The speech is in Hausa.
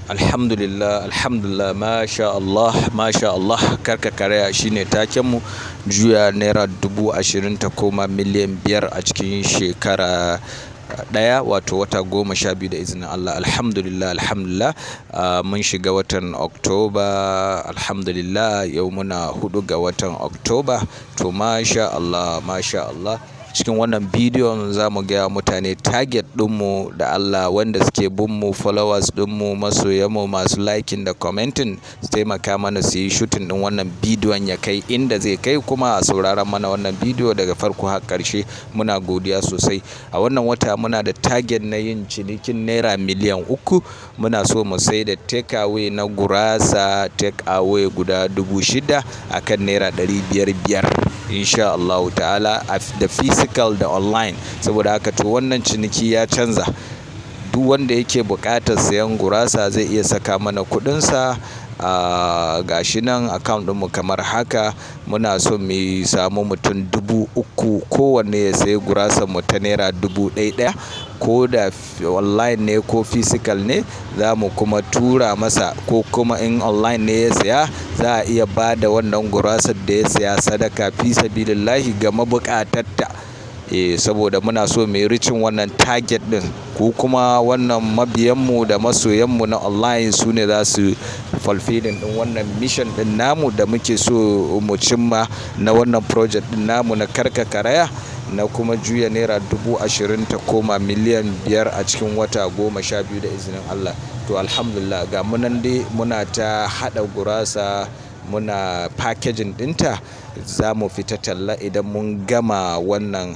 Alhamdulillah, alhamdulillah, masha Allah, masha Allah. Karka karaya shine takenmu. Juya ₦20,000 ta koma miliyan 5 a cikin shekara ɗaya, wato wata 12 da izinin Allah. Alhamdulillah, alhamdulillah. Mun shiga watan Oktoba. Alhamdulillah, yau muna 4 ga watan Oktoba. To masha Allah, masha Allah. Cikin wannan bidiyon za mu gaya mutane target ɗinmu da Allah wanda suke bin mu, followers ɗinmu, masoyanmu masu liking da commenting, su taimaka mana su yi shooting ɗin wannan bidiyon ya kai inda zai kai, kuma a sauraron mana wannan bidiyo daga farko har ƙarshe. Muna godiya sosai. A wannan wata muna da target na yin cinikin ₦3 miliyan. Muna so mu sai da take away na gurasa, take away guda 6,000 akan ₦500 biyar, insha Allahu ta'ala, da physical da online. Saboda haka to wannan ciniki ya canza. Duk wanda yake buƙatar sayan gurasa zai iya saka mana kuɗinsa a gashi nan account ɗinmu kamar haka. Muna so mu samu mutum 3,000, kowanne ya sayi gurasar mu ta ₦1,000, ko da online ne ko physical ne. Za mu kuma tura masa, ko kuma in online ne ya saya, za a iya ba da wannan gurasar da ya saya sadaka fi sabilillahi ga mabukatatta. Eh, saboda muna so mu yi reaching wannan target ɗin. Ku kuma wannan mabiyanmu da masoyanmu na online, su ne za su fulfilling ɗin wannan mission ɗin namu da muke so mu cimma na wannan project ɗin namu na Karka Karaya, na kuma juya ₦20,000 ta koma miliyan 5 a cikin wata 12 da izinin Allah. To alhamdulillah, ga mu nan dai muna ta haɗa gurasa, muna packaging ɗinta. Za mu fita talla idan mun gama wannan.